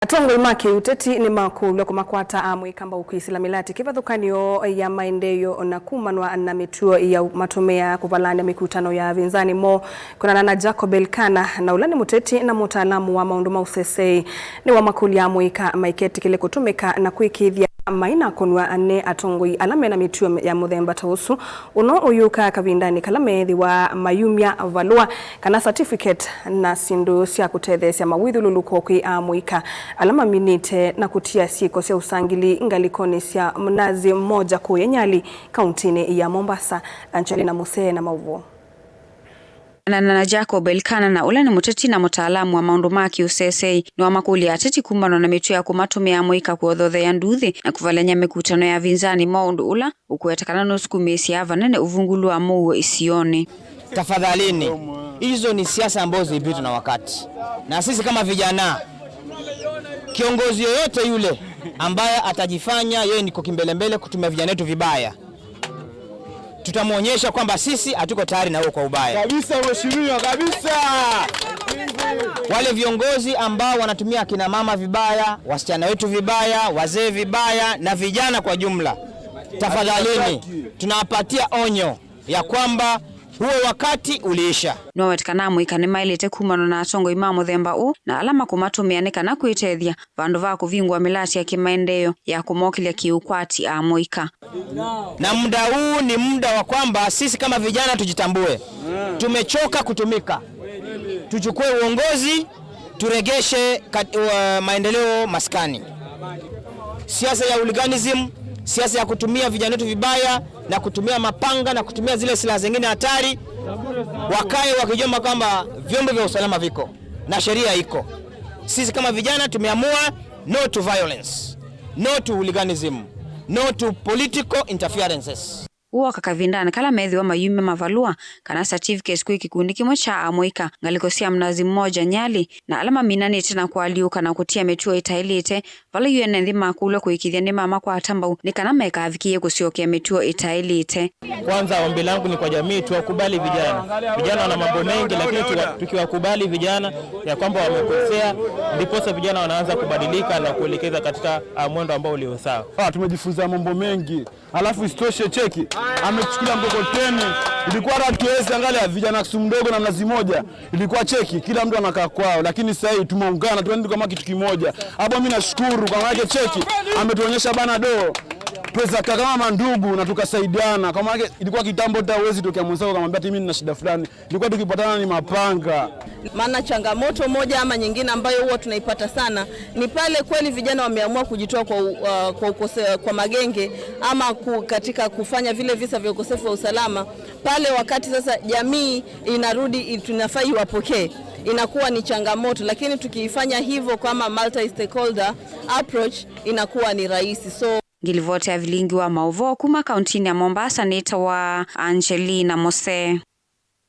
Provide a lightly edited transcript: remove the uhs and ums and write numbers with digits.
Atongoi ma kiuteti ni makulwa kumakwata amwikamba ukwisila milati kivathukanio ya maendeeo na kumanwa na mituo ya matumia kuvalania mikutano ya vinzani mo kunana na Jacob Elkana na ulani muteti na mutaalamu wa maundu ma usesei ni wa makuli ya mwika maiketikile kutumika na kwikithia maina kunwa ane atongoi ala mena mituo ya muthemba ta usu uno uyuka kavindani kala methiwa mayumya valua kana certificate na sindu sya kutetheesya mawithululuko kwi amwika ala maminite na kutia siko sya usangili ngalikoni sya mnazi mmoja kuya Nyali kauntini ya Mombasa. Angelina Musee na mauvo na Jacob Elkana na ula ni muteti na mutaalamu wa maundu ma kiusesei ni wa makuli ateti kumbanwa na mituo ya kumatumia mwika kuothothea nduthi na kuvalenya mikutano ya vinzani maundu ula ukuetekana nusukumisia vanene uvungulu wa muuo isioni. Tafadhalini, hizo ni siasa ambazo zilipitwa na wakati, na sisi kama vijana, kiongozi yoyote yule ambaye atajifanya yeye niko kimbelembele kutumia vijana wetu vibaya, tutamwonyesha kwamba sisi hatuko tayari na huo kwa ubaya kabisa. Mheshimiwa, kabisa. Wale viongozi ambao wanatumia akina mama vibaya, wasichana wetu vibaya, wazee vibaya na vijana kwa jumla, tafadhalini, tunawapatia onyo ya kwamba huo wakati uliisha. Nowetikana mwika nimailite kumanwa na atongoi ma muthemba uu na ala makumatumia ni kana kwitethya vandu va kuvingua milati ya kimaendeeo ya kumokilya kiukwati a mwika. Na muda huu ni muda wa kwamba sisi kama vijana tujitambue, tumechoka kutumika, tuchukue uongozi, turegeshe maendeleo maskani. Siasa ya hooliganism, siasa ya kutumia vijana wetu vibaya na kutumia mapanga na kutumia zile silaha zingine hatari, wakae wakijua kwamba vyombo vya usalama viko na sheria iko. Sisi kama vijana tumeamua no to violence, no to hooliganism, no to political interferences. Uoka kavindani kala methiwa mayume mavalua kana certificates kwi kikundi kimwe cha amwika ngaliko sya mnazi mmoja Nyali na ala maminanite na kwaliuka na kutia mituo itailite vala yuene nthi makulwa kuikithia ni mama kwa tambau ni kana mekavikie kusyokea mituo itailite. Kwanza ombi langu ni kwa jamii, tuwakubali vijana. Vijana wana mambo mengi, lakini tukiwakubali vijana ya kwamba wamekosea, ndiposa vijana wanaanza kubadilika na kuelekeza katika mwendo ambao ulio sawa. Tumejifunza mambo mengi, alafu isitoshe cheki amechukulia mkokoteni, ilikuwa hata angalia vijana Kisumu mdogo na mnazi moja, ilikuwa cheki kila mtu anakaa kwao, lakini sasa hivi tumeungana, tuende kama kitu kimoja. Hapo mimi nashukuru kwa maana cheki ametuonyesha bana do tuweza kama mandugu na tukasaidiana. Kwa maana ilikuwa kitambo hata huwezi tokea mwenzako kamwambia mimi nina shida fulani, ilikuwa tukipatana ni mapanga. Maana changamoto moja ama nyingine ambayo huwa tunaipata sana ni pale kweli vijana wameamua kujitoa kwa magenge ama katika kufanya vile visa vya ukosefu wa usalama, pale wakati sasa jamii inarudi tunafaa iwapokee, inakuwa ni changamoto, lakini tukiifanya hivyo kama multi stakeholder approach inakuwa ni rahisi. So Ngilivotea vilingi wa mauvoo kuma kauntini ya Mombasa nitawa Angelina Mose.